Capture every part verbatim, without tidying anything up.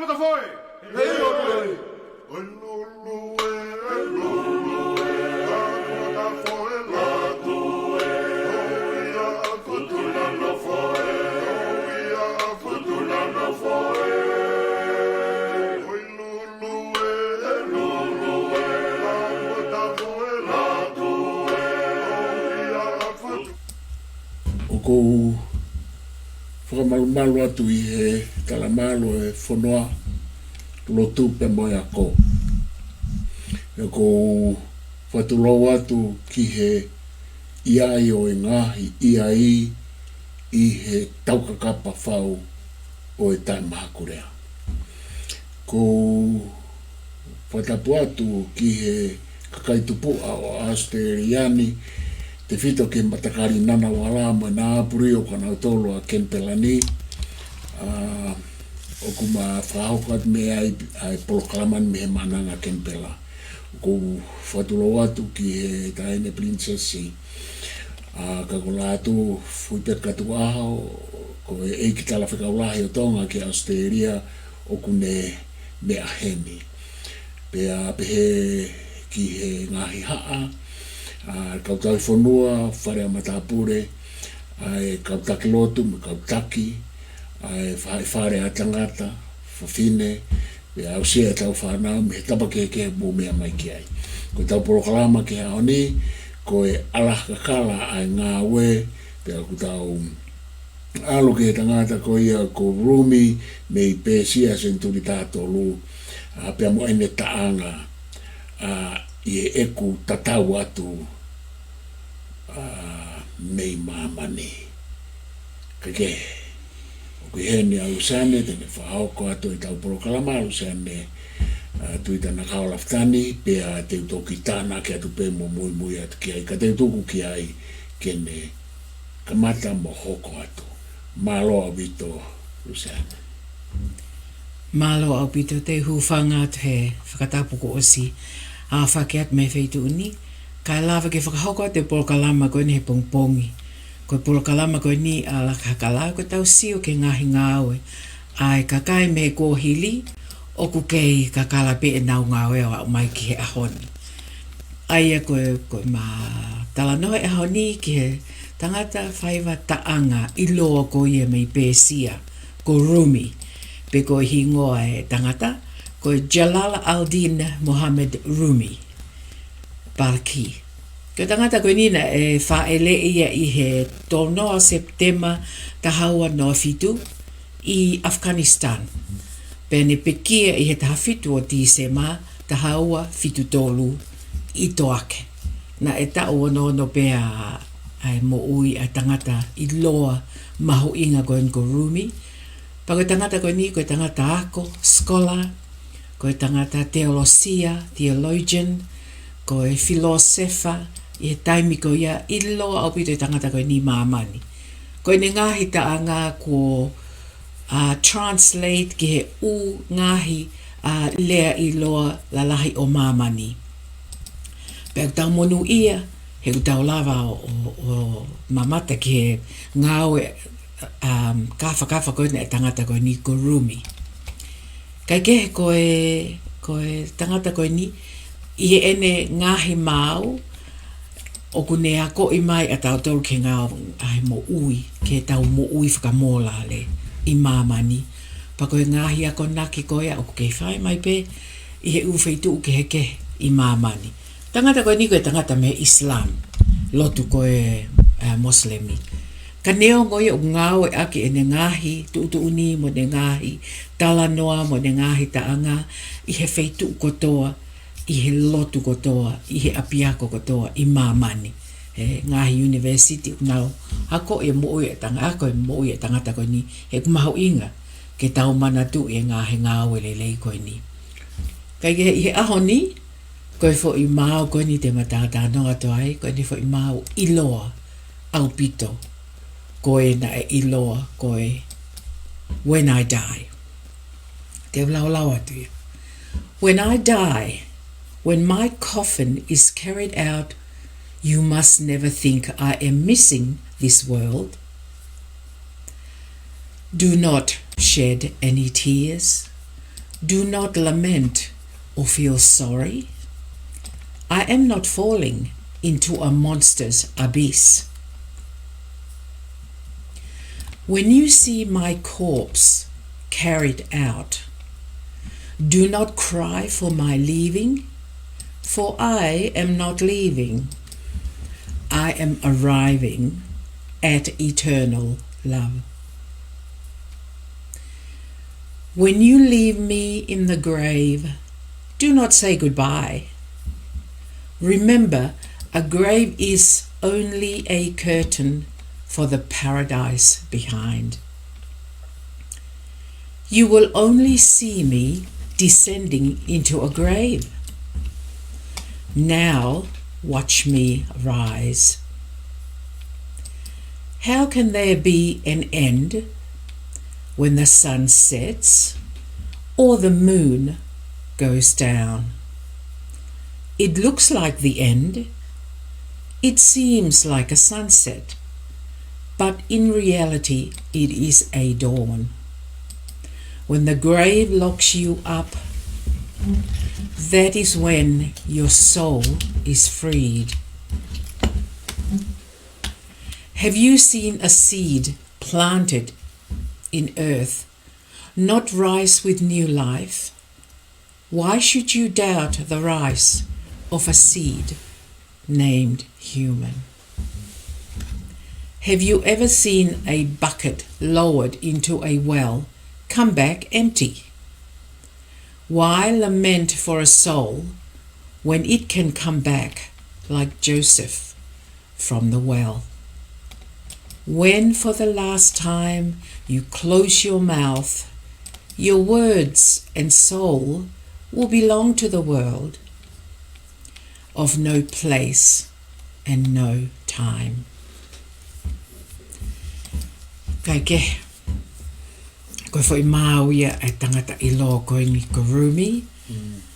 Matafoe. Hei, oi, oi. Oi, lulu, e, e, lulu, e, a, matafoe, la, tu, e, o, ia, a, futu, la, no, fo, e, o, ia, a, futu, la, no, fo, e. Oi, lulu, e, e, lulu, e, a, matafoe, la, tu, e, o, ia, a, futu. ʻOku ou fakamalumalu atu ʻi he talamalu e fonua, lotu pea mo e ako. ʻOku ou fakatulou atu ki he ʻi ai ʻo e ngaahi ʻi ai ʻi he taukakapa fau ʻo e taʻemahakulea. ʻOku ou fakatapu atu ki he kakai tupuʻa ʻo ʻAositelēlia ni, tefito ki he matakali Ngunnawal mo e Ngambri ʻoku nau tolu ʻa Kenipela ni, ʻa, ʻoku ma fakahoko atu mei ai ʻa e polokalama ni mei he Maʻananga Kenipela. ʻOku ou fakatulou atu ki he Taʻahine Pilinisesi, ʻa, Kakolatu Fuipeka Tukuʻaho, ko e ʻEiki Talafekau Lahi ʻo Tonga ki ʻAositelēlia, ʻoku ne meʻa heni. Pea pehē ki he ngaahi haʻa, ʻa, kau tauhi fonua, fale ʻa matāpule, ʻa e kau taki lotu mo e kau taki, ʻa e fa-, fale ʻa tangata, fafine, pea aʻusia ʻetau fānau mei he tapa kehekehe ʻoku mou meʻa mai ki ai. Ko ʻetau polokalama ki he ʻaho ni, ko e ʻAlakakala ʻa e Ngāue, pea ʻoku tau ʻalu ki he tangata ko ia ko Rumi mei Pēsia senituli taha tolu, ʻa, pea mo ʻene taʻanga, ʻa, ʻi heʻeku tatau atu, ʻa, mei māmani. Kae kehe, ʻoku ʻi heni ʻa Luseane, te ne fakahoko atu ʻetau polokalama, Luseane, ʻa, Tuʻitanakau Lafitani, pea te u toki tānaki atu pē mo muimui atu ki ai, ka te u tuku ki ai ke ne kamata mo hoko atu. Mālō ʻaupito, Luseane. Mālō ʻaupito, te u hūfanga atu he fakatapu kuo ʻosi ʻa fake atu mei he feituʻu ni, kae lava ke fakahoko atu e polokalama ko eni he pongipongi. Ko e polokalama ko eni ʻAlakakala, ko ʻetau sio ki he ngaahi ngāue ʻa e kakai mei he kuohili, ʻoku kei kakala pē ʻenau ngāue ʻo aʻu mai ki he ʻaho ni. ʻA ia ko e, ko e ma talanoa he ʻaho ni ki he tangata faiva taʻanga ʻiloa ko ia mei Pēsia, ko Rumi, pe ko e hingoa e tangata, ko Jalal al-Din Muhammad Rumi, Balkhi. Ko e tangata ko eni naʻe fāʻeleʻi ia ʻi he tolu noa Sepitema taha ua noa fitu ʻi Afghanistan. Pea ne pekia ʻi he taha fitu ʻo Tīsema taha ua fitu tolu ʻi Toake. Naʻe taʻu ono ono pē ʻa e moʻui ʻa e tangata ʻiloa mahuʻinga ko eni ko Rumi. Pea ko e tangata ko eni ko e tangata ako, scholar, ko e tangata teolosia, theologian, ko e filōsefa, ʻi he taimi ko ia ʻiloa ʻaupito e tangata ko eni ʻi māmani. Ko ʻene ngaahi taʻanga kuo, ʻa, translate ki he ʻū ngaahi, ʻa, lea ʻiloa lalahi ʻo māmani. Pea ʻoku tau monūʻia, he ʻoku tau lava ʻo, ʻo, ʻo mamata ki he ngāue, um, kāfakafa ko eni e tangata ko eni ko Rumi. Kae kehe ko e, ko e tangata ko eni, ʻi heʻene ngaahi maau, ʻoku ne akoʻi mai ʻa tautolu ki he ngāue ʻa e moʻui, ki heʻetau moʻui fakamōlale ʻi māmani. Pea ko e ngaahi akonaki ko ia ʻoku kei fai mai pē ʻi he ʻū feituʻu kehekehe ʻi māmani. Tangata ko eni ko e tangata mei he Islam, lotu ko e, ʻa, Mosilemi. Ka neongo ia ʻoku ngāueʻaki ʻene ngaahi tuʻutuʻuni mo ʻene ngaahi talanoa mo ʻene ngaahi taʻanga ʻi he feituʻu kotoa, ʻi he lotu kotoa, ʻi he ʻapiako kotoa ʻi māmani. He ngaahi university ʻoku nau akoʻi e moʻui e tanga-, ako e moʻui e tangata ko eni, he ʻoku mahuʻinga ke tau manatuʻi e ngaahi ngāue lelei ko eni. Kae kehe ʻi he ʻaho ni, ko e foʻi maau ko eni te ma talanoa atu ai, ko ʻene foʻi maau ʻiloa ʻaupito, ko ē naʻe ʻiloa ko e When I Die. Te u lau lau atu ia. When I die, when my coffin is carried out, you must never think I am missing this world. Do not shed any tears. Do not lament or feel sorry. I am not falling into a monster's abyss. When you see my corpse carried out, do not cry for my leaving, for I am not leaving. I am arriving at eternal love. When you leave me in the grave, do not say goodbye. Remember, a grave is only a curtain for the paradise behind. You will only see me descending into a grave. Now watch me rise. How can there be an end when the sun sets or the moon goes down? It looks like the end. It seems like a sunset, but in reality, it is a dawn. When the grave locks you up, that is when your soul is freed. Have you seen a seed planted in earth not rise with new life? Why should you doubt the rise of a seed named human? Have you ever seen a bucket lowered into a well come back empty? Why lament for a soul when it can come back like Joseph from the well? When for the last time you close your mouth, your words and soul will belong to the world of no place and no time. Kae kehe, ko e foʻi maau ia ʻa e tangata ʻiloa ko eni ko Rumi.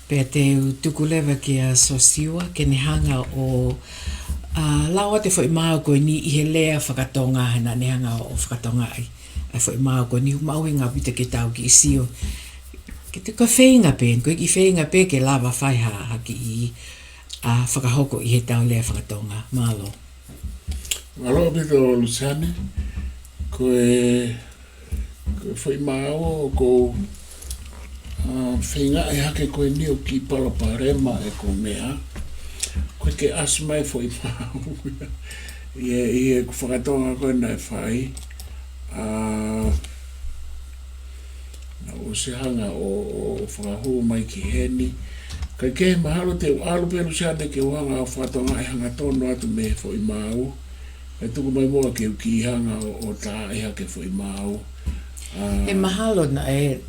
Pea te u tuku leva kia Sosiua ke ne hanga ʻo, ʻa, lau atu e foʻi maau ko eni ʻi he lea fakatonga, he naʻa ne hanga ʻo fakatongaʻi ʻa e foʻi maau ko eni. Mahuʻinga ʻaupito ke tau kiʻi sio. Ke te ko e feinga pē, ko e kiʻi feinga pē ke lava fai ha, ha kiʻi, ʻa, fakahoko ʻi heʻetau lea fakatonga. Mālō. Mālō ʻaupito Lusiane, ko e, ko e foʻi maau ʻoku ou, ʻa, feingaʻi hake ko eni ʻo kiʻi palopalema ʻeku meʻa. Ko e ke ʻasi mai foʻi maau ia ʻi he, ʻi heʻeku fakatonga ko ē naʻe fai. ʻA, naʻa ku ʻosi hanga ʻo, ʻo, ʻo fakahū mai ki heni. Kae kehe mahalo te u ʻalu pē Lusiane ke u hanga ʻo fakatongaʻi hangatonu atu mei he foʻi maau. Kae tuku mai muʻa ke u kiʻi hanga ʻo, ʻo taaʻi hake foʻi maau. ʻA, he mahalo naʻe,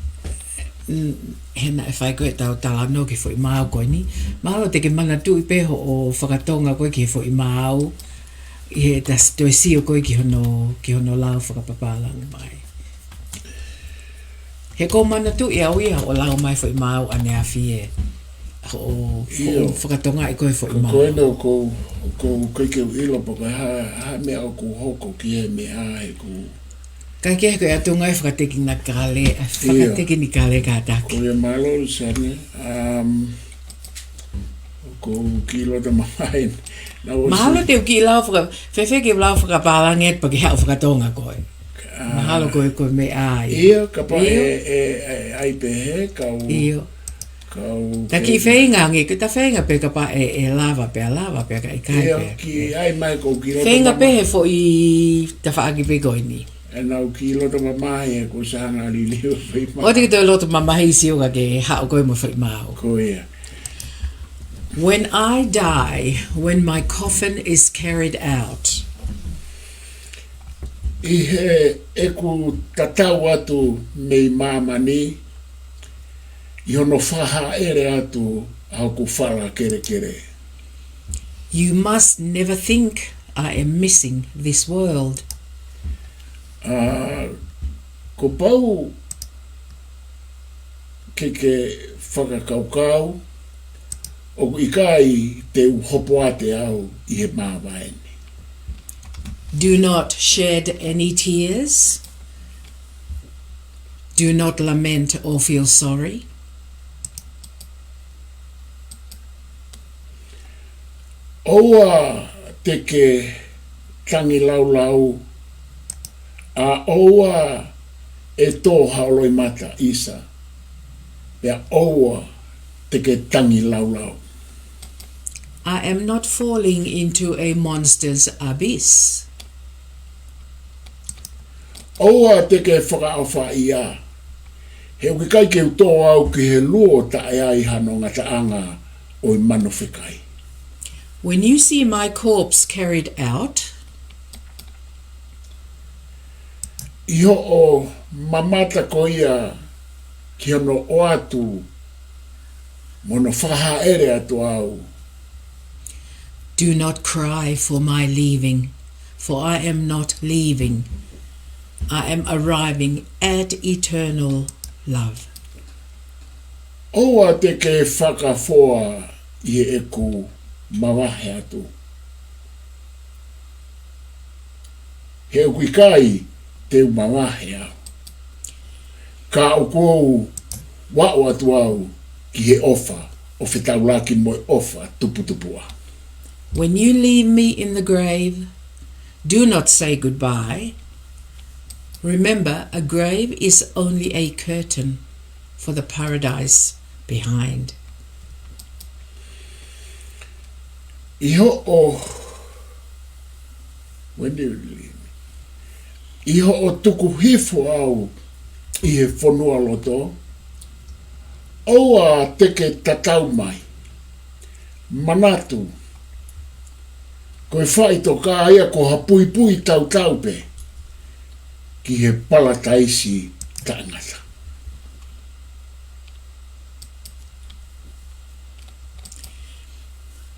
n-, he naʻe fai ko ē ʻetau talanoa ki he foʻi maau ko eni. Mahalo te ke manatuʻi pē hoʻo fakatonga ko ē ki he foʻi maau. ʻI heʻeta toe sio ko ē ki hono, ki hono lau fakapapālangi mai. He ʻoku ou manatuʻi au ia hoʻo lau mai foʻi maau ʻaneafi ē. Hoʻo, hoʻo fakatongaʻi ko ē foʻi maau. Ko ena ʻoku ou, ʻoku ou ʻikai ke u ʻilo pe ko e hā, hā e meʻa ʻoku hoko ki he meʻa he ʻoku. Kae kehe ko e ʻatunga ʻe fakatekinikale, ʻa, fakatekinikale kātaki. Ko ia mālō Lusiane, um, ʻoku ou kiʻi loto mamahi. Mahalo te u kiʻi lau faka-, fēfē ke u lau fakapālangi atu pea ke haʻu fakatonga koe. Mahalo ko e, ko e meʻa ia. Ia, kapau ʻe, ʻe, ʻe, ʻai pē he kau. Io. Kau. Ta kiʻi feinga ange, ke ta feinga pē kapau ʻe, ʻe lava pea lava pea ka ʻikai pea. Ia, kiʻi ʻai mai ko e kiʻi loto mamahi. Feinga pē he foʻi tafaʻaki pē ko eni. ʻE nau kiʻi loto mamahi ʻeku sanga liliu foʻi maau. ʻOua te ke toe loto mamahi Sosiua ke haʻu koe mo e foʻi maau. Ko ia. When I die, when my coffin is carried out. ʻI heʻeku tatau atu mei māmani, ʻi hono fakahaʻele atu ʻa hoku fala kelekele. You must never think I am missing this world. ʻA, kuo pau ke ke fakakaukau, ʻoku ʻikai te u hopoate au ʻi he māvae ni. Do not shed any tears. Do not lament or feel sorry. ʻOua te ke tangilaulau, ʻa ʻoua ʻe tō haʻo loʻimata, ʻisa, pea ʻoua te ke tangilaulau. I am not falling into a monster's abyss. ʻOua te ke fakaʻofaʻia, he ʻoku ʻikai ke u tō au ki he luo taʻe ai hano ngataʻanga ʻo e manu fekai. When you see my corpse carried out, ʻi hoʻo mamata ko ia ki hono ʻoatu mo hono fakahaʻele atu au, do not cry for my leaving, for I am not leaving. I am arriving at eternal love. ʻOua te ke fakafoa ʻi heʻeku mavahe atu, he ʻoku ʻikai te u mavahe au, ka ʻoku ou aʻu atu au ki he ʻofa ʻo fetaulaki mo e ʻofa tuputupuʻa. When you leave me in the grave, do not say goodbye. Remember, a grave is only a curtain for the paradise behind. ʻI hoʻo, when you leave me, ʻi hoʻo tuku hifo au ʻi he fonualoto, ʻoua te ke tatau mai. Manatu, ko e faʻitoka ia ko ha puipui tautau pē ki he palataisi taʻengata.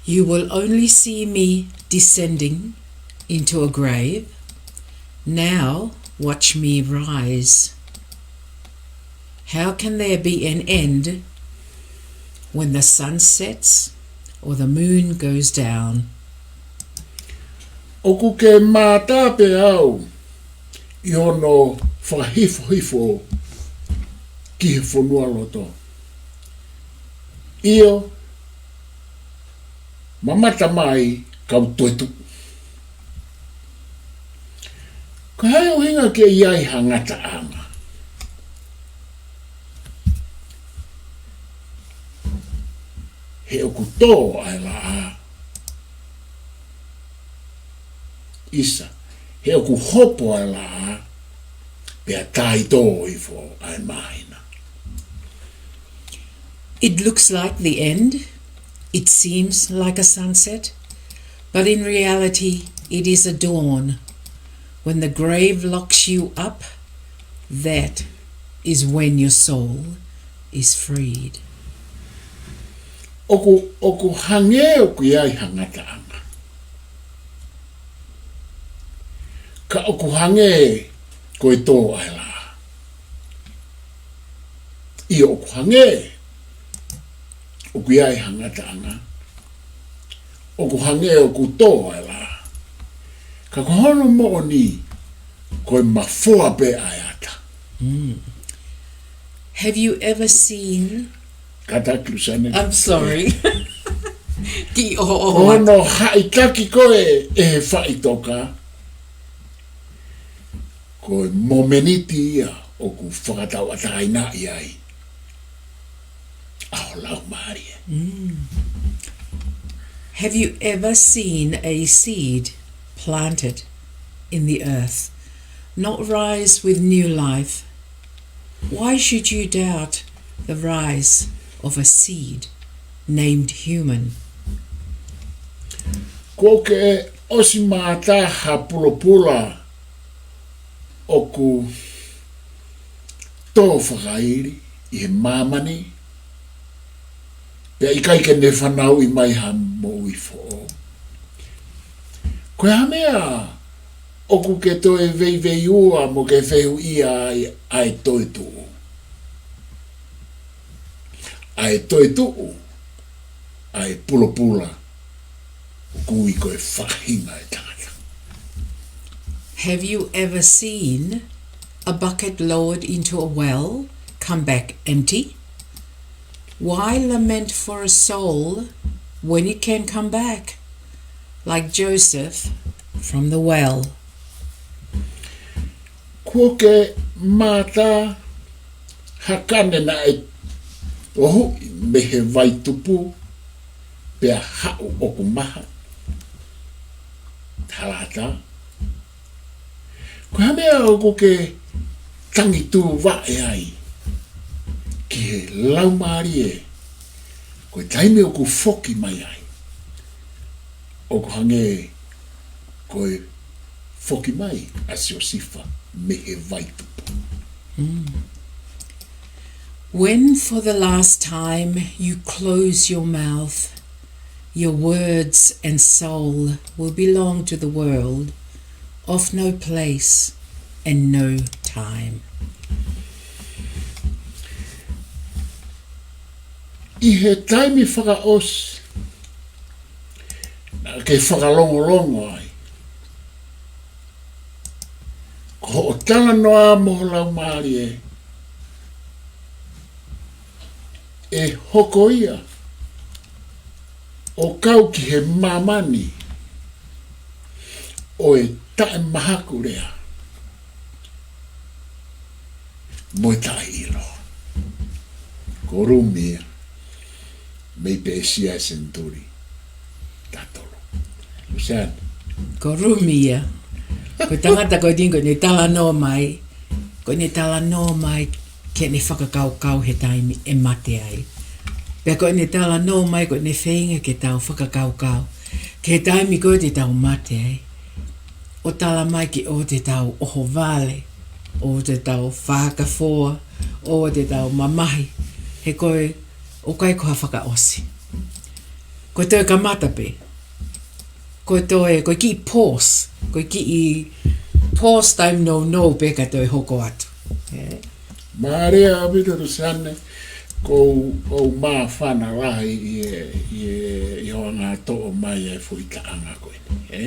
You will only see me descending into a grave. Now watch me rise. How can there be an end when the sun sets or the moon goes down? ʻOku ke mātā pē au ʻi hono fakahifohifo ki he fonualoto. ʻIo, mamata mai kau toetuʻu. Ko e hā e ʻuhinga ke ʻi ai ha ngataʻanga? He ʻoku tō ʻa e laʻā, ʻisa, he ʻoku hopo ʻa e laʻā, pea taitō hifo ʻa e māhina. It looks like the end. It seems like a sunset. But in reality, it is a dawn. When the grave locks you up, that is when your soul is freed. ʻOku, ʻoku hangē ʻoku ʻi ai ha ngataʻanga, ka ʻoku hangē ko e tō ʻa e laʻā. ʻIo, ʻoku hangē ʻoku ʻi ai ha ngataʻanga, ʻoku hangē ʻoku tō ʻa e laʻā, ka ko hono moʻoni, ko e mafoa pē ʻa e ata. Mm. Have you ever seen Kātaki, Luseane. I'm sorry. Ki ʻoʻoho. Ko hono haʻitaki koe ʻe he faʻitoka, ko e momeniti ia ʻoku fakatauʻatāinaʻi ai ʻa ho laumālie. Mm. Have you ever seen a seed planted in the earth not rise with new life? Why should you doubt the rise of a seed named human? Kuo ke ʻosi mātā ha pulopula ʻoku tō fakaili ʻi he māmani, pea ʻikai ke ne fanauʻi mai ha moʻui foʻou? Ko e hā e meʻa ʻoku ke toe veiveiua mo ke fehuʻia ai ʻa e toetuʻu? ʻA e toetuʻu, ʻa e pulopula, ʻoku ui ko e faʻahinga ʻo e tangata. Have you ever seen a bucket lowered into a well come back empty? Why lament for a soul when it can come back? Like Joseph from the well. Kuo ke mātā ha kane naʻe tohuʻi mei he vai tupu, pea haʻu ʻoku maha. Talata. Ko e hā e meʻa ʻoku ke tangi tuʻu vaʻe ai ki he Laumālie, ko e taimi ʻoku foki mai ai, ʻoku hangē ko e foki mai ʻa Siosifa mei he vai tupu. When for the last time you close your mouth, your words and soul will belong to the world of no place and no time. ʻI he taimi fakaʻosi naʻa ke fakalongolongo ai, ko hoʻo talanoa mo ho laumālie ʻe hoko ia ʻo kau ki he māmani ʻo e taʻemahakulea mo e taʻeʻiloa. Ko Rumi ia, mei Pēsia senituli taha tolu. Luseane. Ko Rumi ia. Ko e tangata ko eni ko ʻene talanoa mai, ko ʻene talanoa mai ki heʻene fakakaukau he taimi ʻe mate ai. Pea ko ʻene talanoa mai ko ʻene feinga ke tau fakakaukau ki he taimi ko ē te tau mate ai, ʻo tala mai ke ʻoua te tau ʻohovale, ʻoua te tau fakafoa, ʻoua te tau mamahi, he ko e ʻoku ʻikai ko ha fakaʻosi. Ko e toe kamata pē. Ko e toe, ko e kiʻi pause. Ko e kiʻi pause time nounou pē ka toe hoko atu. Ē. Mālie ʻaupito Luseane, ko u, ko u māfana lahi ʻi he, ʻi he, ʻi hoʻo hanga ʻo toʻo mai ʻa e foʻi taʻanga ko eni, ē?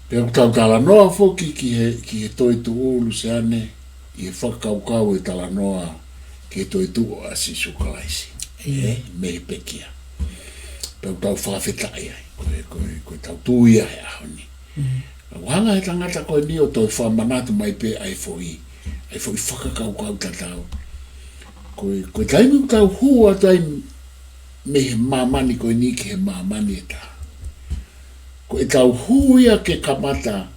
Pea ʻoku tau talanoa foki ki he, ki he toetuʻu Luseane, ʻi he fakakaukau e talanoa ki he toetuʻu ʻa Sīsū Kalaisi. ʻIo. Ē, mei he pekia. Pea ʻoku tau fakafetaʻi ai, ko e, ko e, ko e tau tui ia he ʻaho ni. Ka ʻoku hanga he tangata ko eni ʻo toe fakamanatu mai pē ʻa e foʻi, ʻa e foʻi fakakaukau tatau. Ko e, ko e taimi ʻoku tau hū atu ai mei he māmani ko eni ki he māmani ʻe taha, ko e tau hū ia ke kamata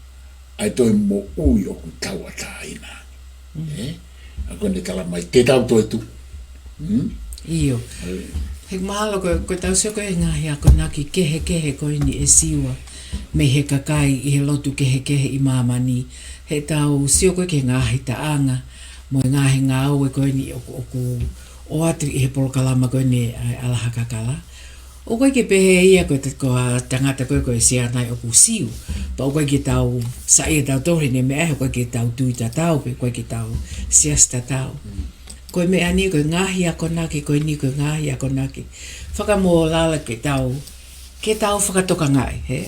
ʻa e toe moʻui ʻoku tauʻatāina. Ē? ʻA ko ʻene tala mai, te tau toe tuʻu. Hmm? ʻIo. Ē. He mahalo ko, ko e tau sio ko e ngaahi akonaki kehekehe ko eni ʻe Siua mei he kakai ʻi he lotu kehekehe ʻi māmani. He tau sio ko e ki he ngaahi taʻanga mo e ngaahi ngāue ko eni ʻoku, ʻoku ʻoatu ʻi he polokalama ko eni ʻa e ʻAlaha Kakala. ʻOku ʻikai ke pehē ia ko e ta-, ko ha tangata ko e, ko e Sianai ʻoku Siu. Pea ʻoku ʻikai ke tau saiʻia tautolu heʻene meʻa, he ʻoku ʻikai ke tau tui tatau, pe ʻoku ʻikai ke tau siasi tatau. Ko e meʻa ni, ko e ngaahi akonaki, ko eni ko e ngaahi akonaki fakamōlala ke tau, ke tau fakatokangaʻi, hē?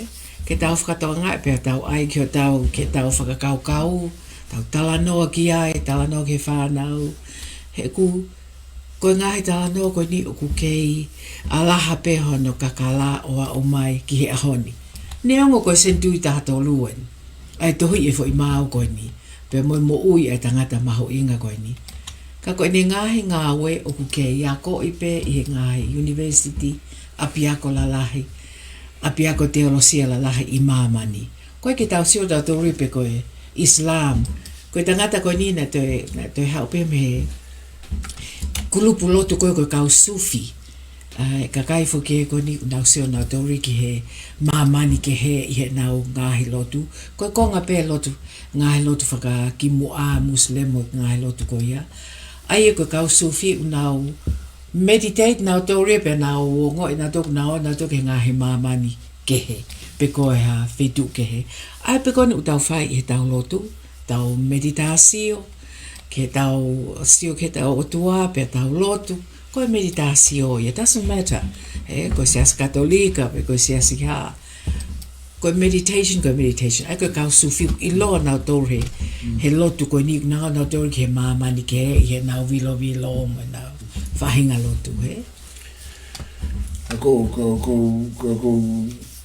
Ke tau fakatokangaʻi pea tau ʻai ki hotau, ke tau fakakaukau, tau talanoa ki ai, talanoa ki he fānau. He ʻoku, ko e ngaahi talanoa ko eni ʻoku kei ʻalaha pē hono kakala ʻo aʻu mai ki he ʻaho ni. Neongo ko e senituli taha tolu eni ʻa e tohi e foʻi maau ko eni, pea mo e moʻui ʻa e tangata mahuʻinga ko eni. Ka ko ʻene ngaahi ngāue ʻoku kei akoʻi pē ʻi he ngaahi university, ʻapiako lalahi, ʻapiako teolosia lalahi ʻi māmani. ʻOku ʻikai ke tau sio tautolu pe ko e Islam. Ko e tangata ko eni naʻe toe, naʻe toe haʻu pē mei he kulupu lotu ko e, ko e kau Sufi. ʻA e kakai foki ko eni ʻoku nau sio nautolu ki he māmani kehe ʻi heʻenau ngaahi lotu. Ko e konga pē lotu, ngaahi lotu fakakimuʻa Muslim mo e ngaahi lotu ko ia. ʻA ia ko e kau Sufi ʻoku nau meditate nautolu pea nau ongoʻi nautolu, nau, nautolu ki he ngaahi māmani kehe, pe ko e hā feituʻu kehe. ʻA ia pē ko eni ʻoku tau fai ʻi heʻetau lotu, tau meditasio, ke tau sio ki heʻetau ʻOtua, pea tau lotu. Ko e meditasio ia, doesn't matter. Ē, ko e siasi Katolika, pe ko e siasi hā. Ko e meditation, ko e meditation. ʻA ia ko e kau Sufi ʻoku ʻiloa nautolu he, he lotu ko eni, nau, nautolu ki he māmani kehe, ʻi heʻenau vilovilo, mo ʻenau faʻahinga lotu, hē. ʻA ko, ko, ko, ko, ko,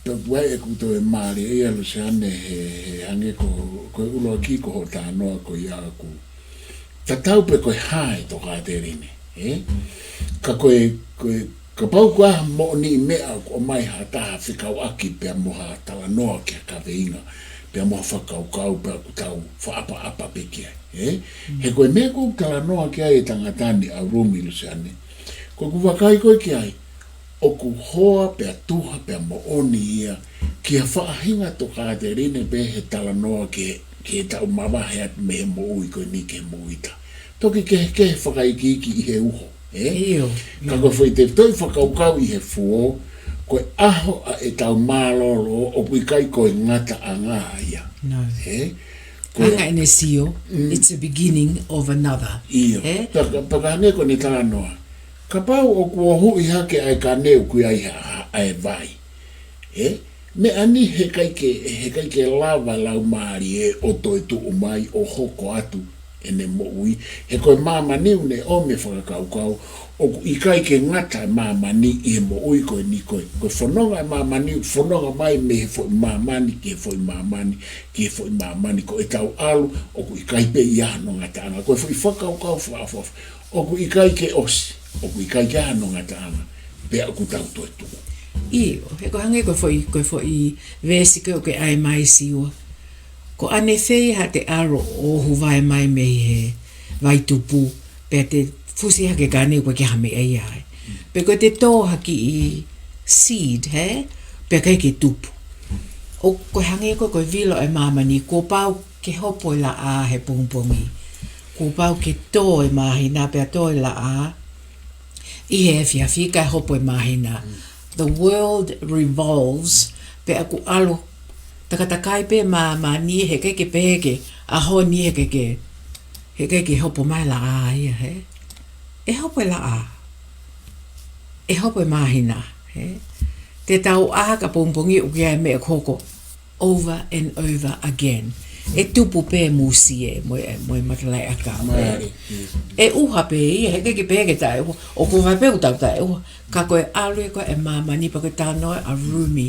Pea ʻoku ʻai ʻeku toe mālie ia Luseane he, he hangē ko, ko e ʻuluaki ko hoʻo talanoa ko ia ʻoku tatau pē ko e hā e tokāteline, ē? Ka ko e, ko e, kapau ko ha moʻoniʻi meʻa ʻoku ʻomai ha taha fekauʻaki pea mo ha talanoa ki ha kaveinga, pea mo ha fakakaukau, pea ʻoku tau faʻapaʻapa pē ki ai, ē? He ko e meʻa ʻoku talanoa ki ai e tangata ni ʻa Rumi Luseane. Ko ʻeku vakai ko ē ki ai, ʻoku hoa pea tuha pea moʻoni ia ki ha faʻahinga tokāteline pē he talanoa ke, ke tau mavahe atu mei he moʻui ko eni ki he moʻui taha. Toki kehekehe fakaikiiki ʻi he uho, ē? ʻIo, Ka ʻio. ko e foʻi tefitoʻi fakakaukau ʻi he fuo, ko e ʻaho ʻa ʻetau mālōlō ʻoku ʻikai ko e ngataʻanga ia. No. Ē? Ko e Hanga ʻene sio, Mm. it's a beginning of another. ʻIo. Ē? Pea ka, pea ka hangē ko ʻene talanoa. Kapau ʻoku ʻohuʻi hake ʻa e kane ʻoku ʻi ai ha, ha, ʻa e vai. Ē? Meʻa ni he ʻikai ke, he ʻikai ke lava laumālie ʻo toe tuʻu mai ʻo hoko atu ʻene moʻui. He ko e māmani ʻoku ne ʻomi e fakakaukau, ʻoku ʻikai ke ngata e māmani ʻi he moʻui ko eni ko e, ko e fononga e māmani, fononga mai mei he foʻi māmani, ki he foʻi māmani, ki he foʻi māmani, ko ʻetau ʻalu, ʻoku ʻikai pē ʻi ai hano ngataʻanga. Ko e foʻi fakakaukau fakaʻofoʻofa. ʻOku ʻikai ke ʻosi, ʻoku ʻikai ke ʻi ai hano ngataʻanga, pea ʻoku tau toe tuʻu. ʻIo, he ko e hangē ko e foʻi, ko e foʻi veesi ko ē ʻoku ke ʻai mai Siua. Ko ʻanefē haʻate ʻalu ʻo ʻohu vai mai mei he vai tupu, pea te fusi hake kane ʻoku ʻikai ke ha meʻa ia ai. Pe ko ʻete tō ha kiʻi seed, hē? Pea ʻikai ke tupu. ʻO ko e hangē ko e, ko e vilo e māmani, kuo pau ke hopo e laʻā he pongipongi. Kuo pau ke tō e māhina, pea tō e laʻā ʻi he efiafi kae hopo e māhina. The world revolves, pea ʻoku ʻalu takatakai pē māmani, he ʻikai ke pehē ke ʻaho ni he ʻikai ke, he ʻikai ke hopo mai laʻā ia, hē? ʻE hopo e laʻā. ʻE hopo e māhina, hē? Te tau ʻā ka pongipongi ʻoku ʻi ai e meʻa ʻoku hoko over and over again. ʻE tupu pē mūsie mo e, mo e matalaʻiʻakau, ē? Mālie. ʻE ʻuha pē ia, he ʻikai ke pehē ke taʻeʻuha. ʻOku ʻuha pē ʻoku tau taʻeʻuha. Ka ko e ʻalu ia ko ē e māmani pea ko e talanoa ʻa Rumi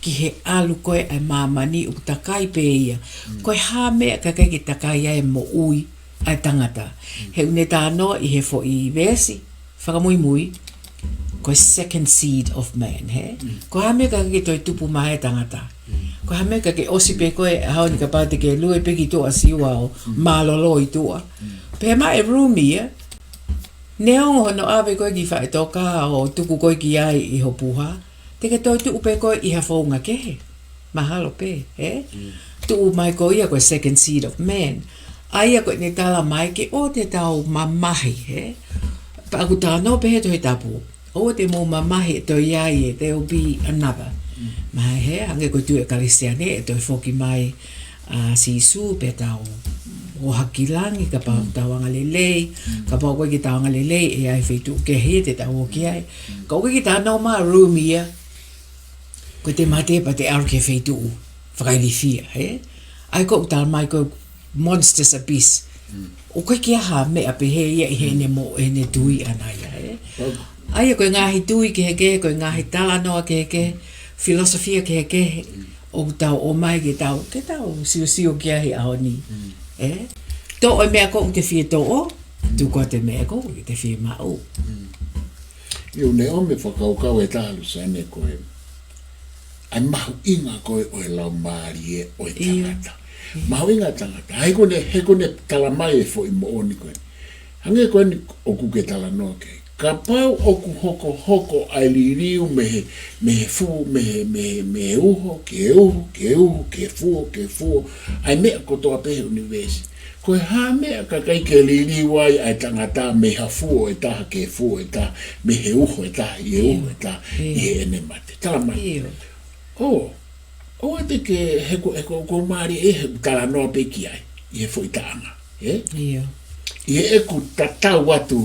ki he ʻalu ko ē e māmani ʻoku takai pē ia. Ko e hā meʻa ka ʻikai ke takai ai e moʻui ʻa e tangata. He ʻoku ne talanoa ʻi he foʻi veesi fakamuimui, ko e second seed of man, hē? Ko e hā meʻa ka ʻikai ke toe tupu mai e tangata. Ko e hā meʻa ka ke ʻosi pē ko ē, ʻaho ni kapau te ke lue pē ki tuʻa Siua ʻo mālōlō ʻi tuʻa. Pea maʻu e Rumi ia, neongo hono ʻave ko ē ki faʻitoka ʻo tuku ko ē ki ai ʻi ho puha, te ke toe tuʻu pē ko ē ʻi ha founga kehe. Mahalo pē, ē? Tuʻu mai ko ia ko e second seed of man. ʻA ia ko ʻene tala mai ke ʻoua te tau mamahi, ē? Pea ʻoku talanoa pē he Tohi Tapu. ʻOua te mou mamahi ʻe toe ʻi ai ē, there will be another. Mahalo hē, hangē ko e tui ʻa e Kalisitiane, ʻe toe foki mai ʻa Sīsū pea tau ō hake ki langi, kapau ʻoku tau angalelei, kapau ʻoku ʻikai ke tau angalelei, ʻe ʻi ai e feituʻu kehe te tau ō ki ai. Ka ʻoku ʻikai ke talanoa mai Rumi ia, ko ʻete mate pea te ʻalu ki he feituʻu fakailifia, hē? ʻA ia ko ʻoku tala mai ko e monstrous abyss. ʻOku ʻikai ke ʻi ai ha meʻa pehē ia ʻi heʻene mo, ʻene tui ʻana ia, hē? ʻA ia ko e ngaahi tui kehekehe, ko e ngaahi talanoa kehekehe, filosofia kehekehe, ʻoku tau ō mai ke tau, ke tau siosio ki ai he ʻaho ni. Ē? Toʻo e meʻa ko ē ʻoku te fie toʻo, tuku atu e meʻa ko ē ʻoku te fie maʻu. ʻIo, ne ʻomi e fakakaukau ʻe taha Luseane ko e, ʻa e mahuʻinga ko ē ʻo e laumālie ʻo e tangata. Mahuʻinga tangata. He ko ʻene, he ko ʻene tala mai e foʻi moʻoni ko ē. Hangē ko eni ʻoku ke talanoa ki ai. Kapau ʻoku hokohoko ʻa e liliu mei he, mei he fuo, mei he, mei he, mei he uho, ki he uho, ki he uho, ki he fuo, ki he fuo. ʻA e meʻa kotoa pē he ʻunivēsi. Ko e hā meʻa ka ʻikai ke liliu ai ʻa e tangata mei ha fuo ʻe taha ki he fuo ʻe taha, mei he uho ʻe taha, ʻi he uho ʻe taha, ʻi heʻene mate. Tala mai. ʻO, ʻoua te ke, he ko, he ko, ko mālie ē he talanoa pē ki ai, ʻi he foʻi taʻanga, ē? ʻI heʻeku tatau atu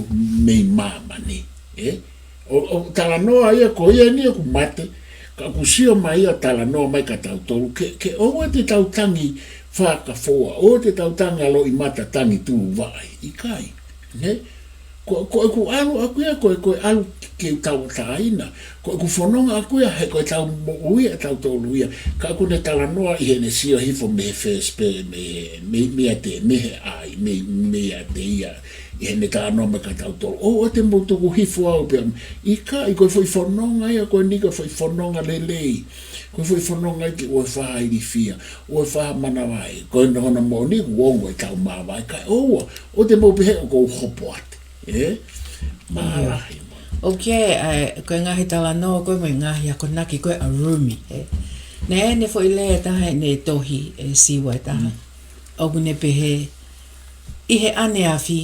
mei māmani, ē? ʻO, ʻo talanoa ia ko ia ni ʻoku mate, ka ʻoku sio mai ia talanoa mai kia tautolu, ke, ke ʻoua te tau tangi fakafoa, ʻoua te tau tangi ʻa loʻimata tangi tuʻu vaʻe, ʻikai, ē? Ko, ko ʻeku ʻalu ʻaku ia, ko e, ko e ʻalu ke u tauʻatāina. Ko ʻeku fononga ʻaʻaku ia, he ko ʻetau moʻui ʻatautolu ia. Ka ʻoku ne talanoa ʻi heʻene sio hifo mei he first pe, mei, mei, mei ʻiate, mei he ʻai, mei, mei ʻiate ia. ʻI heʻene talanoa mai kia tautolu. ʻOua te mou tuku hifo au pea. ʻIkai, ko e foʻi fononga ia, ko eni ko e foʻi fononga lelei. Ko e foʻi fononga ia ke ʻoua ʻe faʻa ilifia, ʻoua ʻe faʻa manavahē. Ko e hona moʻoni, ʻoku ongo ʻetau māvae, kae ʻoua, ʻoua te mou pehē ʻoku ou hopo atu. Ē? Mālahi mo. ʻOku, ʻa, ko e ngaahi talanoa ko ē mo e ngaahi akonaki ko ē ʻa Rumi, ē. Naʻe ʻi ai ʻene foʻi lea ʻe taha ʻi heʻene tohi ʻe Siua ʻe taha. Mm. ʻOku ne pehē, ʻi he ʻaneafi,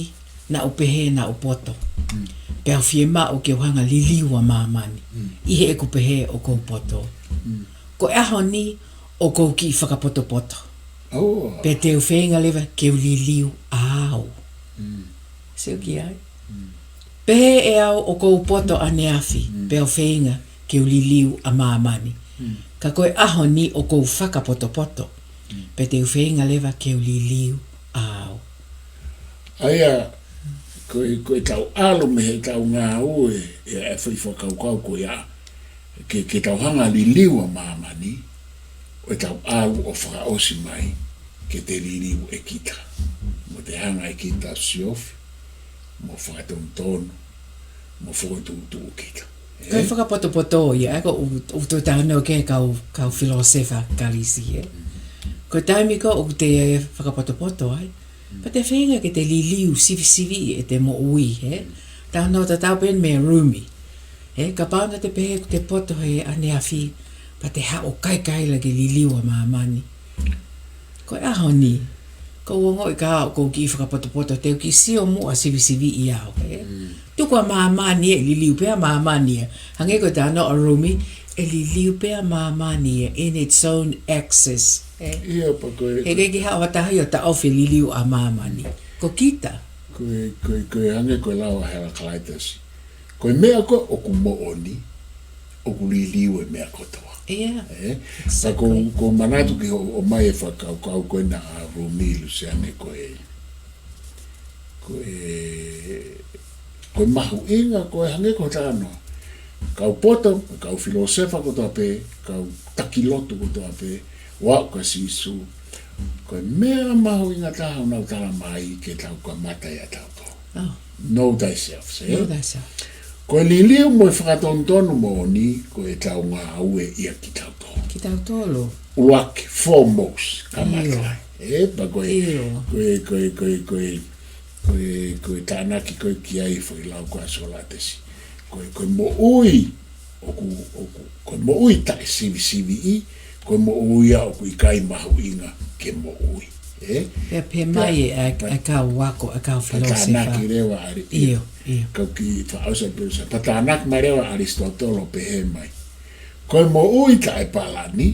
naʻa ku pehē naʻa ku poto. Mm. Pea u fiemaʻu ke u hanga ʻo liliu ʻa māmani. Mm. ʻI heʻeku pehē ʻoku ou poto. Mm. Ko e ʻaho ni, ʻoku ou kiʻi fakapotopoto. Oh. Pea te u feinga leva ke u liliu ʻa au. Mm. Sio ki ai. Mm. Pehē ʻe au ʻoku ou poto ʻaneafi, mm, pea u feinga ke u liliu ʻa māmani. Mm. Ka ko e ʻaho ni ʻoku ou fakapotopoto. Mm. Pea te u feinga leva ke u liliu ʻa au. ʻA ia, ko e, ko ʻetau ʻalu mei heʻetau ngāue, ʻa e foʻi fakakaukau ko ia, ke, ke tau hanga ʻo liliu ʻa māmani, ʻo ʻetau ʻalu ʻo fakaʻosi mai, ke te liliu ʻe kita. Mo te hanga ʻe kita ʻo siofi, mo fakatonutonu, mo fokotuʻutuʻu kita. Ko e, ē? Fakapotopoto ia, ē, ko u, u toe talanoa ki he kau, kau filōsefa Kalisi, ē. Mm. Ko e taimi ko ē ʻoku te fakapotopoto ai. Mm. Pea te feinga ke te liliu sivisiviʻi ʻete moʻui, ē. Mm. Talanoa tatau pē eni mo Rumi. Ē, kapau naʻa te pehē ʻoku te poto he ʻaneafi, pea te haʻu ʻo kaikaila ke liliu ʻa māmani. Ko e ʻaho ni, ʻoku ou ongoʻi ka ʻoku ou kiʻi fakapotopoto, te u kiʻi sio muʻa sivisiviʻi au, ē. Mm. Tuku ʻa māmani ē, liliu pē ʻa māmani ē. Hangē ko e talanoa ʻa Rumi, ʻe liliu pē ʻa māmani ē, in its own axis, ē. ʻIo, pea ko e, he ʻikai ke haʻu ha taha ia ʻo taʻofi e liliu ʻa māmani. Ko kita. Ko e, ko e, ko e hangē ko e lau ʻa Heraclitus. Ko e meʻa ko ē ʻoku moʻoni, ʻoku liliu e meʻa kotoa. ʻIo. Ē? Exactly. Pea ʻoku ou, ʻoku ou manatu ki hoʻo, ʻomai e fakakaukau ko ena ʻa Rumi, Luseane, ko e, ko e, ko e mahuʻinga, ko e hangē ko e talanoa. Kau poto, kau filōsefa kotoa pē, kau taki lotu kotoa pē, ʻo aʻu kia Sīsū. Ko e meʻa mahuʻinga taha ʻoku nau talamai ke tau kamata ʻia tautolu. Oh. Know thyself, ē? Know thyself. Ko e liliu mo e fakatonutonu moʻoni, ko ʻetau ngāue ʻia kitautolu. Kitautolu. ʻUluaki, foremost, kamata. ʻIo. Ē, pea ko e, ʻio, ko e, ko e, ko e, ko e, ko e, ko e tānaki ko ē ki ai foʻi lau ko ē ʻa Sokolatesi. Ko e, ko e moʻui, ʻoku, ʻoku, ko e moʻui taʻesivisiviʻi, ko e moʻui ia ʻoku ʻikai mahuʻinga ke moʻui. Ē? Pea pehē mai ʻe, ʻa, pea, ʻa e kau ako, ʻa e kau filōsefa. Tānaki leva ʻa ʻAli-, ʻio, ʻio. Kau kiʻi fakaʻosi pē sa. Pea tānaki mai leva ʻa ʻAlisitotelo ʻo pehē mai. Ko e moʻui taʻepalani,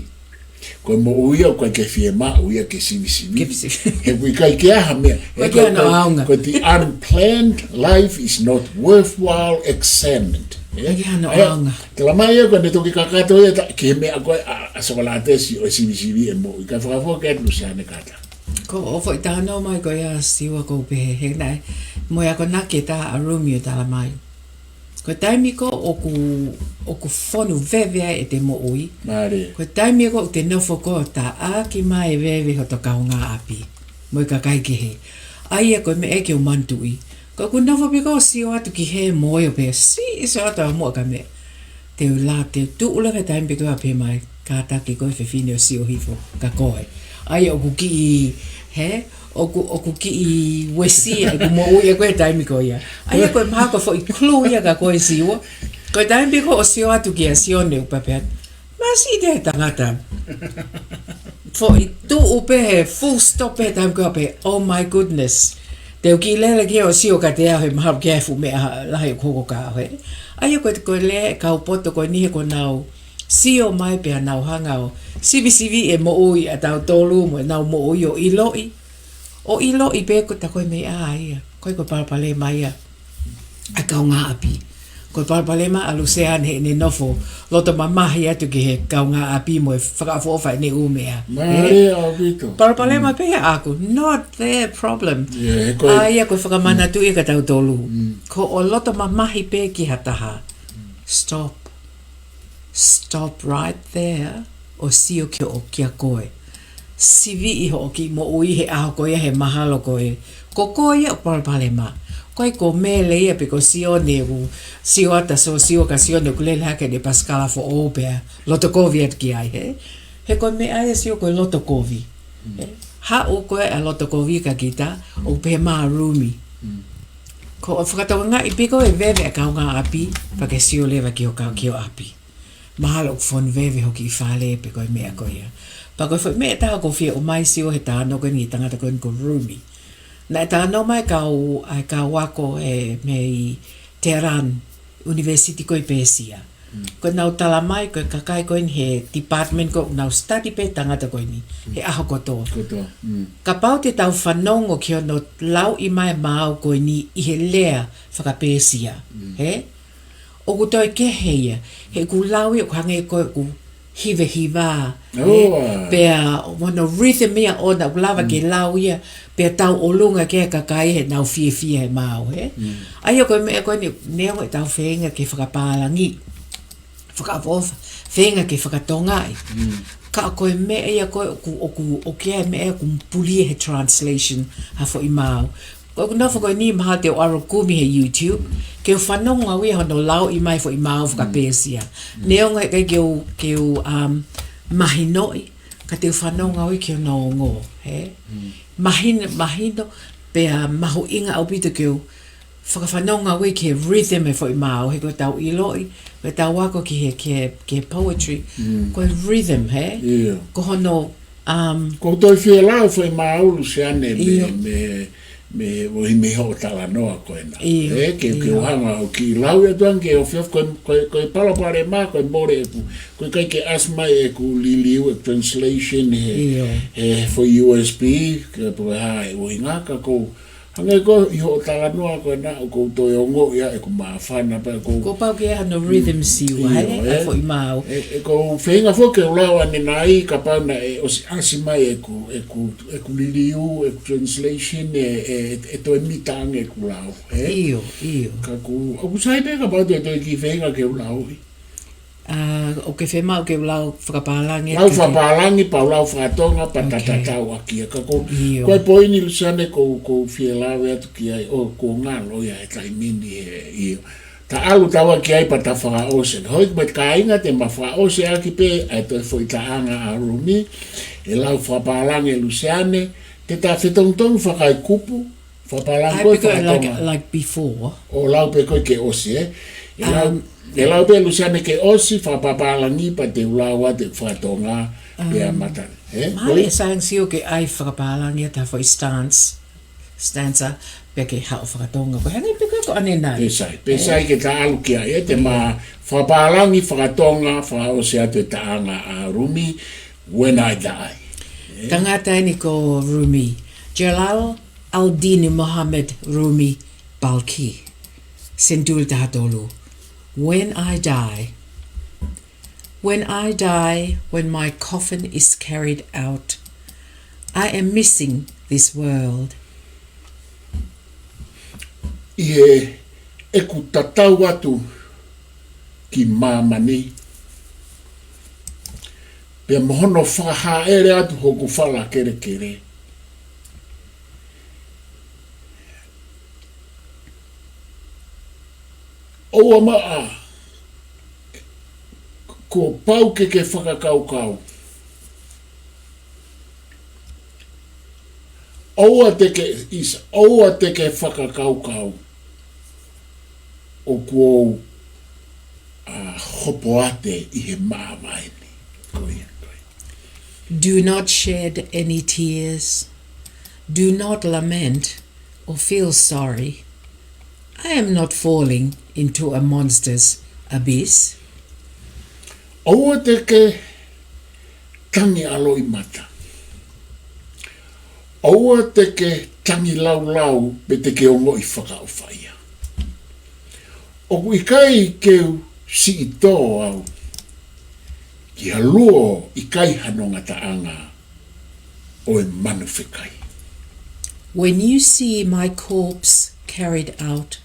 ko e moʻui ia ʻoku ʻikai ke fiemaʻu ia ke sivisiviʻi. Ke sivisiviʻi. He ʻoku ʻikai ke ʻi ai ha meʻa. ʻOku ʻikai ke ʻi ai hano ʻaonga. Ko e the unplanned life is not worthwhile examined. Ē? ʻOku ʻikai ke ʻi ai hano ʻaonga. Talamai ia ko ʻene toki kakato ia ta-, ki he meʻa ko ē ʻa, ʻa Sokolatesi ʻo e sivisiviʻi e moʻui. Kae fakafoki atu Luseane Kata. Ko hoʻo foʻi talanoa mai ko ia Siua ʻoku ou pehē he naʻe, mo e akonaki ʻe taha ʻa Rumi ʻo talamai. Ko e taimi ko ē ʻoku, ʻoku fonu veve ai ʻete moʻui. Mālie. Ko e taimi ko ē ʻoku te nofo ko ē ʻo taʻaki mai e veve hoto kaungāʻapi mo e kakai kehe. ʻA ia ko e meʻa ia ke u manatuʻi. Ko ʻeku nofo pē ko ē ʻo sio atu ki hē mo e ʻo pehē, siʻi sio atu ʻa muʻa ka meʻa. Te u la, te u tuʻu leva he taimi pē ko ē ʻo pehē mai, kātaki ko e fefine ʻo sio hifo kia koe. ʻA ia ʻoku kiʻi, hē? ʻOku, ʻoku kiʻi uesia ʻeku moʻui ʻe koe he taimi ko ia. ʻA ia ko e mahalo ko e foʻi clue ia kia koe Siua. Ko e taimi pē ko ē ʻo sio atu kia Sione ʻo pehē atu, masiʻi ʻa e tangata. Foʻi tuʻu pē he full stop pē he taimi ko ē ʻo pehē, oh my goodness. Te u kiʻi lele ki ai ʻo sio kiate au he mahalo ʻoku ʻi ai e fuʻu meʻa lahi ʻoku hoko kia au hē. ʻA ia ko e, ko e lea ʻa e kau poto ko eni he kuo nau sio mai pea nau hanga ʻo sivisiviʻi e moʻui ʻa tautolu mo ʻenau moʻui ʻo ʻiloʻi. ʻO ʻiloʻi pē ko e, tā ko e meʻa ia. Ko e, ko e palopalema ia ʻa e kaungāʻapi. Ko e palopalema ʻa Luseane heʻene nofo loto mamahi atu ki he kaungāʻapi mo e fakaʻofoʻofa ʻene ʻū meʻa. Mālie ʻaupito. Palopalema pē ia ʻaʻaku, not their problem. Yeah, he ko e, ʻa ia ko e fakamanatu ia kia tautolu. Mm. Ko hoʻo loto mamahi pē ki ha taha. Stop. Stop right there. ʻO sio ki hoʻo kia koe. Siviʻi hoʻo kiʻi moʻui he ʻaho ko ia he mahalo ko e. Ko koe ia ʻoku palopalema. Ko e ko Mele ia pe ko Sione ʻoku sio atu ʻa Sōsiua ka Sione ʻoku lele hake ʻene pasikala foʻou pea loto kovi atu ki ai he. He ko e meʻa ia Sio ko e loto kovi. He. Haʻu ko e ʻa loto kovi ka kita, ʻoku pehē mai Rumi. Ko e fakatokangaʻi pē ko e veve ʻa e kaungāʻapi, pea ke sio leva ki ho kau ki ho ʻapi. Mahalo ʻoku fonu veve ho kiʻi fale pe ko e meʻa ko ia. Pea ko e foʻi meʻa ʻe taha ʻoku ou fie ʻomai Sio he talanoa ko eni tangata ko eni ko Rumi. Naʻe talanoa mai kau, ʻa e kau ako ʻe mei Tehran, University ko ē Pēsia. Ko ʻenau tala mai ko e kakai ko eni he department ko ē ʻoku nau study pē tangata ko eni he ʻaho kotoa. Kotoa. Kapau te tau fanongo ki hono lauʻi mai maau ko eni ʻi he lea fakapēsia. He? ʻOku toe kehe ia. He ʻoku lau ia ʻoku hangē ko e ʻoku hivehiva. He? Pea mo hono rhythm ia ʻoku lava ke lau ia. Pea tau ʻolunga ki he kakai he nau fiefia he maau he. ʻA ia ko e meʻa ko eni neongo ʻetau feinga ke fakapālangi. Fakaʻofoʻofa, feinga ke fakatongaʻi. Ka ko e meʻa ia ko e ʻoku, ʻoku, ʻoku ʻi ai e meʻa ʻoku puli he translation ha foʻi maau. Ko ʻeku nofo ko eni mahalo te u ʻalu ʻo kumi he YouTube, ke u fanongo au ia hono lauʻi mai foʻi maau fakapēsia. Neongo he ʻikai ke u, ke u, um, mahinoʻi, ka te u fanongo au ia ki hono ongo, he? Mahino, mahino, pea mahuʻinga ʻaupito ke u fakafanongo au ia ki he rhythm he foʻi maau, he ko ʻetau ʻiloʻi, ko ʻetau ako ki he, ki he, ki he poetry, ko e rhythm, he? Ko hono, um, ʻoku ou toe fie lau foʻi maau Luseane mei, mei, mei, mei hoʻo talanoa ko ena. He, ke, ke u hanga ʻo kiʻi lau ia tuʻange ke u fie, ko e, ko e, ko e palopalema, ko e mole ʻeku, ko e ʻikai ke ʻasi mai ʻeku liliu, ʻeku translation, he, he, he foʻi U S B, ke po ha e ʻuhinga ka ko Hangē ko ē ʻi hoʻo talanoa ko ena ʻoku ou toe ongoʻi ʻa ʻeku māfana pea ʻoku ou. Kuo pau ke ʻi ai hano rhythm Siua, he, ʻa e foʻi maau. ʻE, ʻoku ou feinga foki ke u lau ʻanenai kapau naʻe ʻosi ʻasi mai ʻeku, ʻeku, ʻeku liliu, ʻeku translation, ʻe, ʻe, ʻe toe mita ange ʻeku lau, he? ʻIo, ʻio. Ka ʻoku, ʻoku sai pē kapau te u toe kiʻi feinga ke u lauʻi. ʻA, ʻoku ke fiemaʻu ke u lau fakapālangi atu. Lau fakapālangi, pea u lau fakatonga, pea ta tatau ʻaki ia. Ka ko, ko e poini Luseane ʻoku ou, ʻoku ou fie lave atu ki ai, ʻoku ngalo ia he taimi ni he ʻio. Ta ʻalu taua ki ai pea ta fakaʻosi. Hoi, ko e kāinga te ma fakaʻosi ʻaki pē, ʻa e toe foʻi taʻanga ʻa Rumi, ʻe lau fakapālangi ʻe Luseane, te ta fetongitongi fakaekupu, Fakapālangi ko e fakatonga. Like, like before. ʻO lau pē ko e ke ʻosi, ē? ʻE lau, ʻe lau pē Luseane ke ʻosi, fakapālangi pea te u lau atu fakatonga, pea mata, ē? Mahalo ʻe sai ange Siua ke ʻai fakapālangi atu ha foʻi stance, stanza, pea ke haʻu fakatonga. Ko e hangē pē ko ʻanenai. Pē sai, pē sai ke ta ʻalu ki ai, ē? Te ma fakapālangi fakatonga, fakaʻosi atu e taʻanga ʻa Rumi, When I Die. Tangata eni ko Rumi. Jalal al-Din Muhammad Rumi Balkhi. Senituli taha tolu. When I die. When I die, when my coffin is carried out, I am missing this world. ʻI heʻeku tatau atu ki māmani, pea mo hono fakahāʻele atu hoku fala kelekele. ʻOua maʻa, kuo pau ke ke fakakaukau. ʻOua te ke, ʻisa, ʻoua te ke fakakaukau ʻoku ou, ʻa, hopoate ʻi he māvae ni. Ko ia, ko ia. Do not shed any tears. Do not lament or feel sorry. I am not falling into a monster's abyss. ʻOua te ke tangi ʻaloʻi mata. ʻOua te ke tangi laulau pe te ke ongoʻi fakaʻofaʻia. ʻOku ʻikai ke u siʻi tō au ki ha luo ʻikai hano ngataʻanga ʻo e manu fekai. When you see my corpse carried out,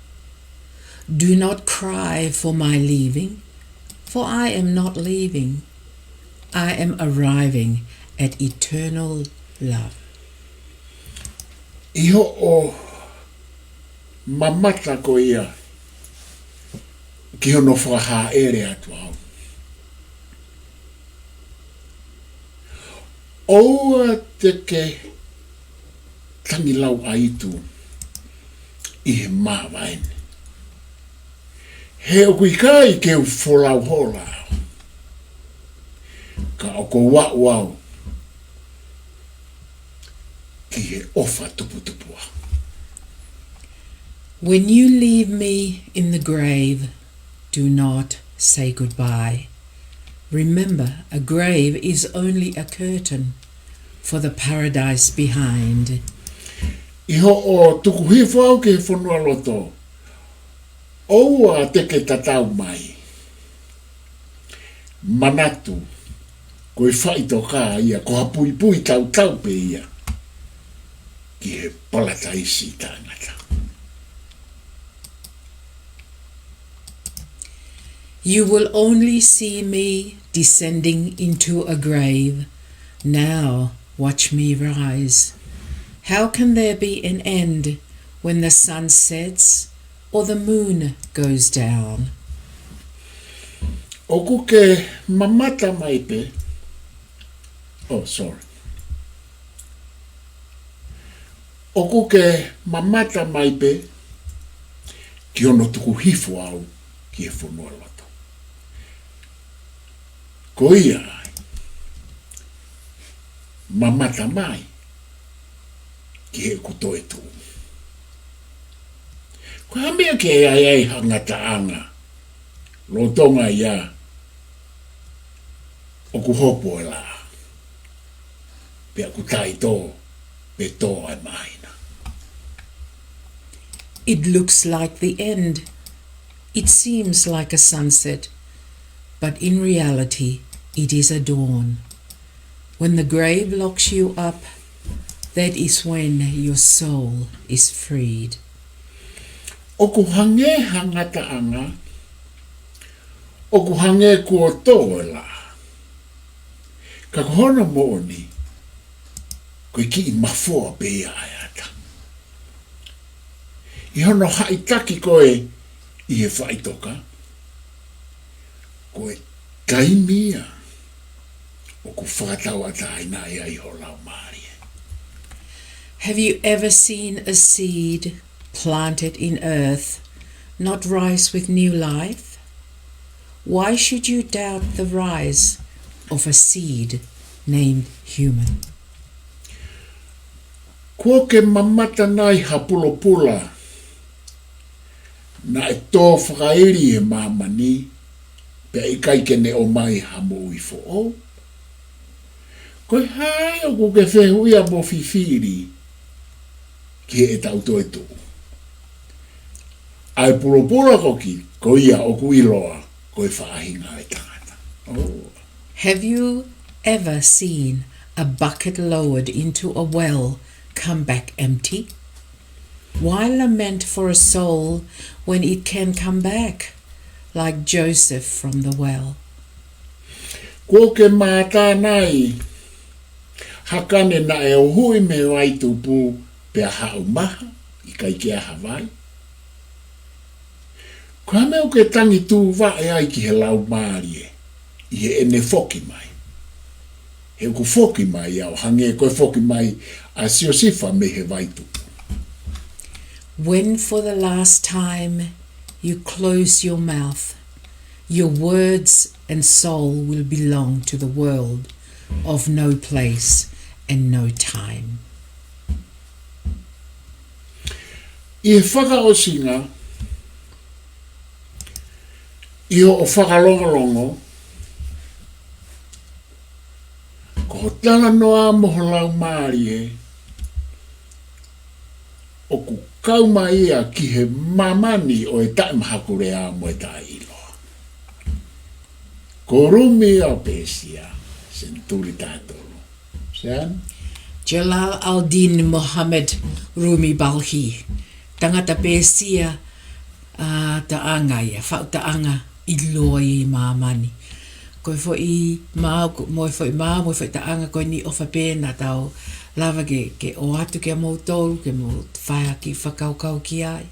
Do not cry for my leaving, for I am not leaving. I am arriving at eternal love. ʻI hoʻo mamata ko ia ki hono fakahāʻele atu au, ʻoua te ke tangilauʻaitu ʻi he māvae ni. He ʻoku ʻikai ke u folau hola au, ka ʻoku ou aʻu au ki he ʻofa tuputupuʻa. When you leave me in the grave, do not say goodbye. Remember, a grave is only a curtain for the paradise behind. ʻI hoʻo tuku hifo au ki he fonualoto, ʻoua te ke tatau mai. Manatu, ko e faʻitoka ia, ko ha puipui tautau pē ia ki he palataisi taʻengata. You will only see me descending into a grave. Now watch me rise. How can there be an end when the sun sets or the moon goes down? ʻOku ke mamata mai pē. Oh, sorry. ʻOku ke mamata mai pē ki hono tuku hifo au ki he fonualoto. Ko ia ai, mamata mai ki heʻeku toetuʻu. Ko e hā e meʻa ke ʻai ai ha ngataʻanga lolotonga ia ʻoku hopo e laʻā, pea ʻoku taʻetō pe tō ʻa e māhina? It looks like the end. It seems like a sunset, but in reality, it is a dawn. When the grave locks you up, that is when your soul is freed. ʻOku hangē ha ngataʻanga, ʻoku hangē kuo tō e laʻā. Ka ko hono moʻoni, ko e kiʻi mafoa pē ia ʻa e ata. ʻI hono haʻitaki koe ʻi he faʻitoka, ko e taimi ia ʻoku fakatauʻatāinaʻi ai ho laumālie. Have you ever seen a seed planted in earth not rise with new life? Why should you doubt the rise of a seed named human? Kuo ke mamata nai ha pulopula naʻe tō fakaili he māmani, pea ʻikai ke ne ʻomai ha moʻui foʻou? Ko e hā ʻoku ke fehuʻia mo fifili ki heʻetau toetuʻu? ʻA e pulopula ko ki, ko ia ʻoku ʻiloa ko e faʻahinga ʻo e tangata. Oh. Have you ever seen a bucket lowered into a well come back empty? Why lament for a soul when it can come back, like Joseph from the well? Kuo ke mātā nai ha kane naʻe ʻuhuʻi mei he vai tupu pea haʻu maha, ʻikai ke ʻi ai ha vai? Ko e hā e meʻa ʻoku ke tangi tuʻu vaʻe ai ki he laumālie ʻi heʻene foki mai? He ʻoku foki mai ia ʻo hangē ko e foki mai ʻa Siosifa mei he vai tupu. When for the last time you close your mouth, your words and soul will belong to the world of no place and no time. ʻI he fakaʻosinga, ʻi hoʻo fakalongolongo, ko ho talanoa mo ho laumālie ʻoku kau mai ia ki he māmani ʻo e taʻemahakulea mo e taʻeʻiloa. Ko Rumi ʻo Pēsia, senituli taha tolu. Sean? Jalal al-Din Muhammad Rumi Balkhi, tangata Pēsia, ʻa taʻanga ia, faʻu taʻanga ʻiloa ʻi māmani. Ko e foʻi maau, ko, mo e foʻi maau, mo e foʻi taʻanga ko eni ʻofa pē naʻa tau lava ke, ke ʻoatu kia moutolu, ke mou fai ha kiʻi fakakaukau ki ai.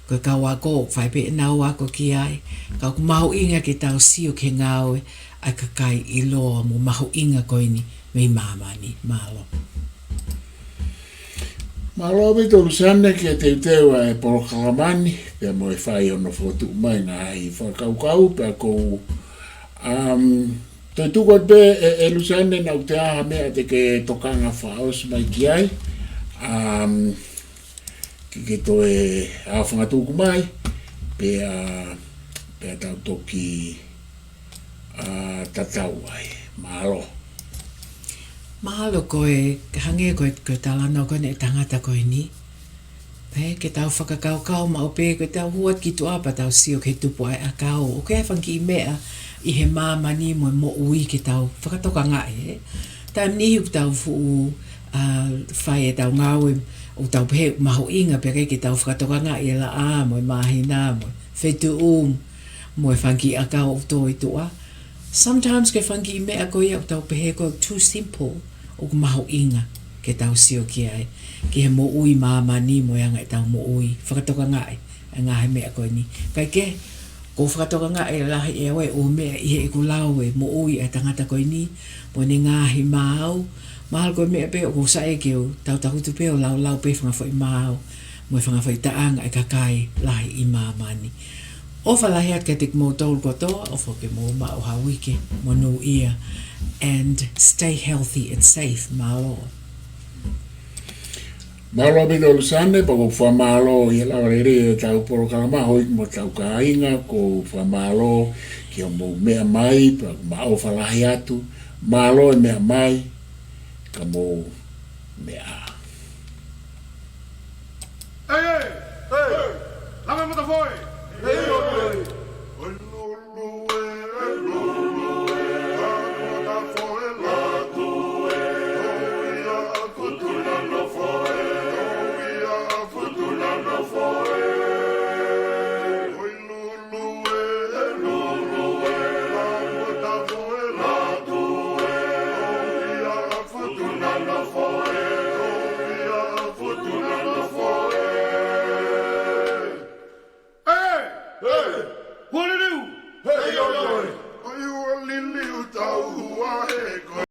Ko e kau ako, fai pē ʻenau ako ki ai. Ka ʻoku mahuʻinga ke tau sio ki he ngāue ʻa e kakai ʻiloa mo mahuʻinga ko eni mei māmani. Mālō. Mālō ʻaupito Luseane ki he teuteu ʻa e polokalama ni, pea mo e fai hono fokotuʻu mai ngaahi fakakaukau, pea ʻoku ou, um, toe tuku atu pē ʻe, ʻe Luseane naʻa ʻoku ʻi ai ha meʻa te ke tokanga fakaʻosi mai ki ai. Um, ke, ke toe ʻā fangatuku mai, pea, pea tau toki, ʻa, tatau ai. Mālō. Mahalo ko e, hangē ko e, ko e talanoa ko eni ʻa e tangata ko eni. Pea ke tau fakakaukau maʻu pē, ko ʻetau hū atu ki tuʻa pea tau sio ki he tupu ʻa e ʻakau. ʻOku ʻi ai e fanga kiʻi meʻa ʻi he māmani mo e moʻui ke tau fakatokangaʻi, ē. Taimi niʻihi ʻoku tau fuʻu, ʻa, fai ʻetau ngāue, ʻoku tau pehē mahuʻinga pē ke, ke tau fakatokangaʻi e laʻā mo e māhina mo e fetuʻu mo e fanga kiʻi ʻakau ʻoku tō ʻi tuʻa. Sometimes ko e fanga kiʻi meʻa ko ia ʻoku tau pehē ko e too simple, ʻoku mahuʻinga ke tau sio ki ai, ki he moʻui māmani mo e anga ʻetau moʻui, fakatokangaʻi e ngaahi meʻa ko eni. Kae kehe, ʻoku ou fakatokangaʻi e lahi ʻe au e ʻū meʻa ʻi heʻeku lau e moʻui ʻa e tangata ko eni, mo ʻene ngaahi maau, mahalo ko e meʻa pē ʻoku ou saiʻia ke u tau tangutu pē ʻo laulau pē fanga foʻi maau, mo e fanga foʻi taʻanga ʻa e kakai lahi ʻi māmani. ʻOfa lahi atu kiate kimoutolu kotoa, ʻofa ke mou maʻu ha uike monūʻia, and stay healthy and safe, mālō. Mālō ʻaupito Luseane, pea ʻoku ou fakamālō ʻi he lava lelei ʻetau polokalama, houʻeiki mo hotau kāinga, ʻoku ou fakamālō ki hoʻomou meʻa mai, pea ʻoku mau ʻofa lahi atu, mālō e meʻa mai, ka mou meʻa ā. Ei, ei, ei, langa mata foe. Ei, ei, ei.